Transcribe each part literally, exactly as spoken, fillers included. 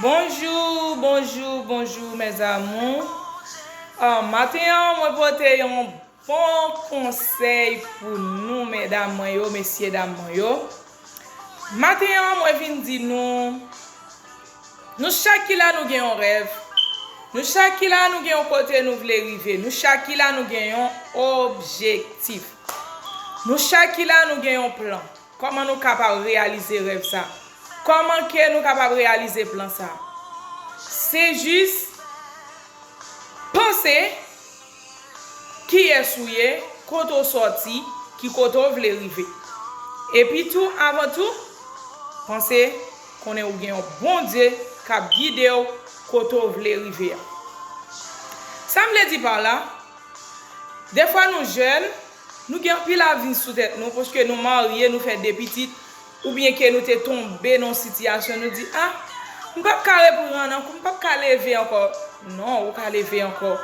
Bonjou, bonjou, bonjou, mes amours. Ah, maten an, mwen pote yon bon konsèy pou nou, medam mwen yo, mesye dam mwen yo. Maten an, mwen vin di nou, nou chak ki la, nou gen yon rèv. Nou chak ki la, nou gen yon kote nou vle rive. Nou chak ki la, nou gen yon objektif. Nou chak ki la, nou gen yon plan. Kòman nou kapab reyalize rèv sa? Kòman ke nou kapab reyalize plan sa? Se jis panse kiyès ou ye, kote w sòti, ki kote w vle rive. Epi tou, avan tou, panse konnen ou gen yon Bondye k ap gide w kote w vle rive a. Sa m vle di pa la, dèfwa nou jèn, nou gen anpil avni sou tèt nou, paske nou marye, nou fè de pitit, oubyen ke nou te tonbe nan yon sitiyasyon, nou di, ah, m p ap ka reprann ankò, m p ap ka leve ankò. Non, ou ka leve ankò.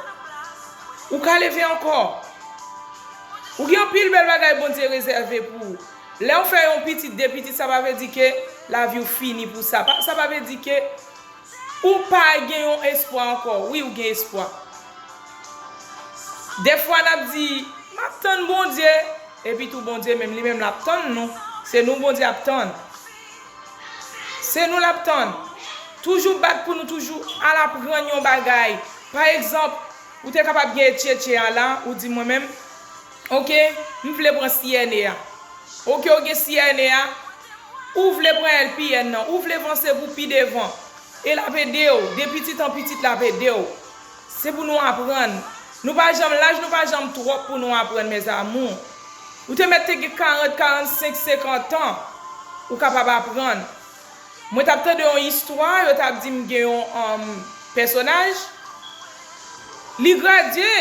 Ou ka leve ankò. Ou gen anpil bèl bagay Bondye rezève pou ou. Lè w fè yon pitit, de pitit, sa pa vle di ke lavi w fini pou sa. Pa, sa pa vle di ke ou pa gen yon espwa ankò. Wi, ou gen espwa. Dèfwa n ap di, m ap tann Bondye. Epi tou Bondye menm, li menm l ap tann nou. Se nou Bondye ap tann. Se nou l ap tann. Toujou bat pou nou toujou al aprann yon bagay. Pa egzanp, ou te kapab gen etchetche a la, ou di mwen menm, oke, m vle pran C N A a. Oke, ou gen C N A a, ou vle pran L P N nan, ou vle vanse pou pi devan. E l ap ede w, de pitit an pitit l ap ede w. Se pou nou aprann. Nou pa janm, laj nou pa janm twòp pou nou aprann, mes amours. Ou te mèt te gen karant, karannsenk, senkant an, ou kapab aprann. Mwen t ap tande yon istwa, yo t ap di m gen yon, um, pèsonaj, li gradye,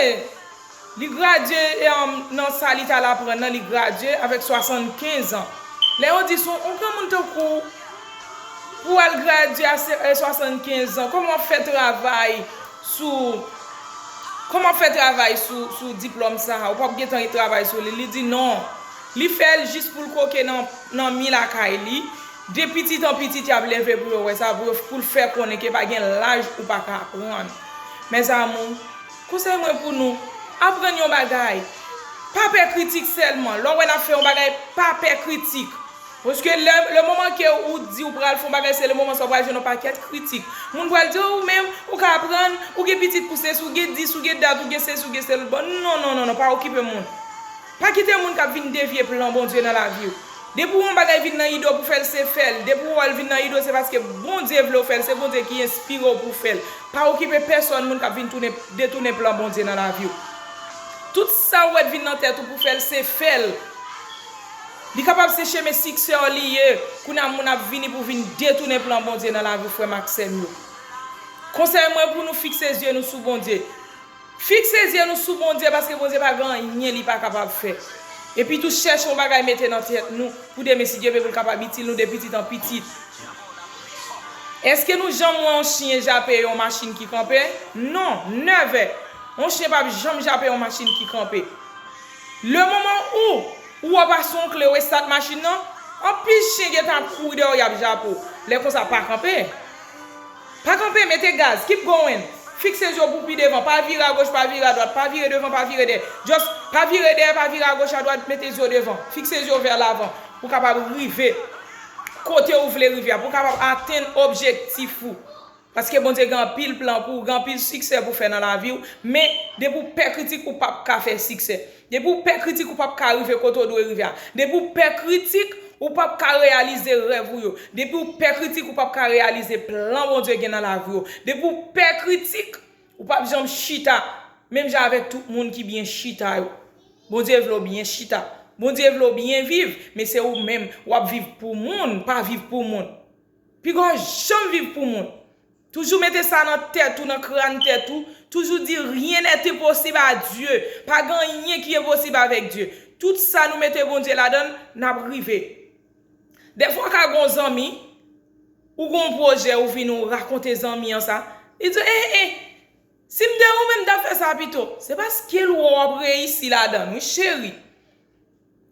li gradye, um, nan sa li t al aprann nan, li gradye avèk swasannkenz an. Lè yo di sou yon granmoun tankou w, pou w al gradye a se, e, swasannkenz an, kòman w ap fè travay sou, kòman w ap fè travay sou, sou diplòm sa a? Ou p ap gentan travay sou li. Li di non. Li fè l jis pou l koke nan, nan mi lakay li. De pitit an pitit, y ap leve pou yo wè sa, pou yo, pou l fè konnen ke pa gen laj ou pa ka aprann. Mes amours, konsèy mwen pou nou, aprann yon bagay. Pa pè kritik sèlman. Lè w wè n ap fè yon bagay, pa pè kritik. Paske le, le moman ke ou di ou pral fè yon bagay, se le moman sa w pral jwenn yon pakèt kritik. Moun pral di, "Oh, ou menm, ou ka aprann, ou gen pitit pou sesi, ou gen dis, ou gen dat, ou gen sesi, ou gen sel." Bon, non, non, non, non, pa okipe moun. Pa kite moun k ap vin devye plan Bondye nan lavi w. Depi w yon bagay vin nan ide w pou fè l, se fè l. Depi w wè l vin nan ide w, se paske Bondye vle w fè l, se Bondye ki enspire w pou w fè l. Pa okipe pèsonn moun k ap vin tounen, detounen plan Bondye nan lavi w. Tout sa w wè t vin nan tèt ou pou fè l, se fè l. Li kapab se chemen siksè w li ye. Kounye a moun ap vini pou vin detounen plan Bondye nan lavi w, frè m ak sè m yo. Konsèy mwen pou nou, fikse zye nou sou Bondye. Fikse zye nou sou Bondye, paske Bondye pa gen anyen li pa kapab fè. Epi tou, chèche yon bagay mete nan tèt nou pou demen, si Dye vle, pou l kapab itil nou de pitit an pitit. Èske nou janm wè yon chen jape yon machin ki kanpe? Non, nèvè. Yon chen p ap janm jape yon machin ki kanpe. Le moman ou, ou wè pase yon kle, ou estat machin nan, anpil chen gentan ap kouri dèyè w, y ap jape w. Lè konsa, pa kanpe. Pa kanpe, mete gaz, keep going. Fikse zye w pou pi devan, pa vire agoch, pa vire adwat, pa vire devan, pa vire dèyè. Just pa vire dèyè, pa vire agoch, adwat, mete zye w devan. Fikse zye w vè lavan pou w kapab rive kote ou vle rive a, pou w kapab atenn objektif ou. Paske Bondye gen anpil plan pou ou, gen anpil siksè pou fè nan lavi w, men depi w pè kritik, ou p ap ka fè siksè. Depi w pè kritik, ou p ap ka rive kote w dwe rive a. Depi w pè kritik, ou p ap ka reyalize rèv ou yo. Depi w pè kritik, ou p ap ka reyalize plan Bondye gen nan lavi w. Depi w pè kritik, ou p ap janm chita menm jan avèk tout moun ki byen chita yo. Bondye vle w byen chita. Bondye vle w byen viv, men se ou menm, w ap viv pou moun, pa viv pou moun. Piga w janm viv pou moun. Toujou mete sa nan tèt ou, nan kràn tèt ou. Toujou di, rien n'est impossible à Dieu. Pa gen anyen ki enposib avèk Dye. Tout sa nou mete Bondye ladan l, n ap rive. Dèfwa w ka gen yon zanmi, ou gen yon pwojè, ou vin ou rakonte zanmi an sa. Li di, eh, eh, si m te ou menm, m t ap fè sa pito. Se paske l wè w ap reyisi ladan l, wi, cheri.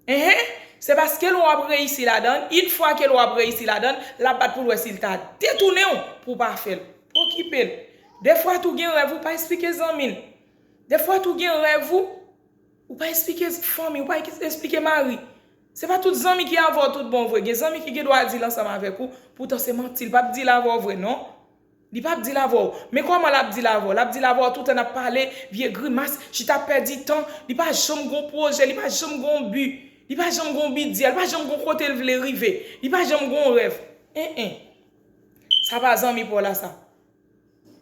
Enhen. Se paske l wè w ap reyisi ladan l, yon fwa ke l wè w ap reyisi ladan l, l ap bat pou l wè si l ta detounen w pou w pa fè l. Okipe l. Defwa tou gen rèv ou pa eksplike zanmi l. Defwa tou gen rèv ou, ou pa eksplike fanmi, ou pa eksplike mari. Se pa tout zanmi ki avè w tout bon vre. Gen zanmi ki gen dwa di l ansanm avèk ou, poutan se manti, l p ap di l avè w vre non. Li p ap di l avè w. Men kòman l ap di l avè w? L ap di l avè w toutan ap pale, vye grimas, chita ap pèdi tan. Li pa janm gon pwojè, li pa janm gon bi. Li pa janm gon bidye, li pa janm gon kote l vle rive. Li pa janm gon rèv. En en. Sa pa zanmi pa w la sa.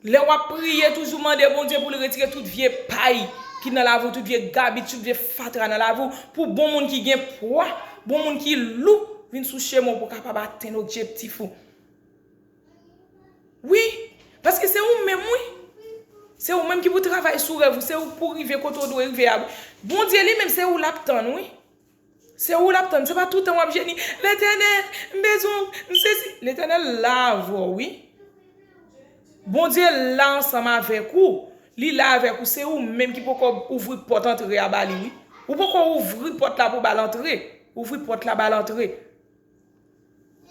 Lè w ap priye, toujou mande Bondye pou l retire tout vye pay ki nan lavi w, tout vye gabit, tout vye fatra nan lavi w, pou bon moun ki gen pwa, bon moun ki lou, vin sou chemen w pou w kapab atenn objektif ou. Wi, paske se ou menm, wi. Se ou menm ki pou travay sou rèv ou, se ou pou rive kote w dwe rive a. Bondye li menm, se ou l ap tann, wi. Se ou l ap tann, se pa toutan w ap jeni. Letènèl, m bezwen w, m sezi. Letènèl la avè w, wi. Bondye la ansanm avèk ou. Li la avèk ou, se ou menm ki poko ouvri pòt antre a ba li, wi. Ou poko ouvri pòt la pou ba l antre. Ouvri pòt la ba l antre.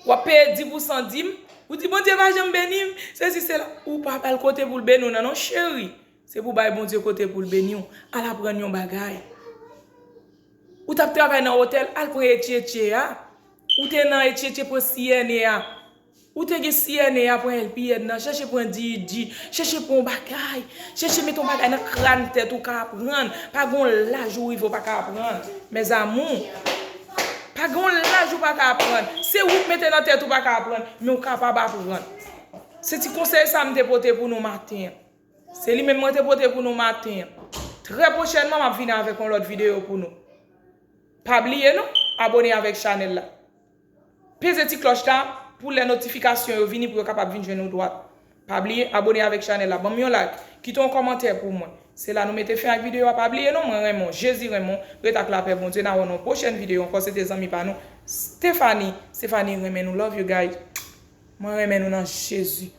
W ap peye di pou san dim, ou di Bondye pa janm beni m, sesi sela. Ou pa ba l kote pou l beni w nan non cheri. Se pou bay Bondye kote pou l beni w. Al aprann yon bagay. Ou t ap travay nan otèl, al pran etchetche a. Ou te nan etchetche, pran siyène a. Ou te gen siyène a, pran èl piyèn nan, chèche pran didi, chèche pran yon bagay, chèche mete yon bagay nan kràn tèt ou ka aprann. Pa gon laj ou rive ou pa ka aprann. Mes amours, pa gon laj ou pa ka aprann. Se ou k mete nan tèt ou pa ka aprann, men ou kapab aprann. Se ti konsèy sa m te pote pou nou maten an. Se li menm mwen te pote pou nou maten an. Trè pwochènman, m ap vini avèk yon lòt videyo pou nou. Pa bliye non, abone avèk chanèl la. Peze ti klòch la pou lè notifikasyon yo vini pou yo kapab vin jwenn ou dwat. Pa bliye abone avèk chanèl la, ban m yon like, kite yon kòmantè pou mwen. Se la nou mete fen ak videyo a, pa bliye non, mwen renmen w, Jezi renmen w, ret ak lapè Bondye, n a wè w nan yon pwochèn videyo ankò, se te zanmi pa nou, Stephanie, Stephanie renmen nou, love you guys. Mwen renmen nou nan Jezi.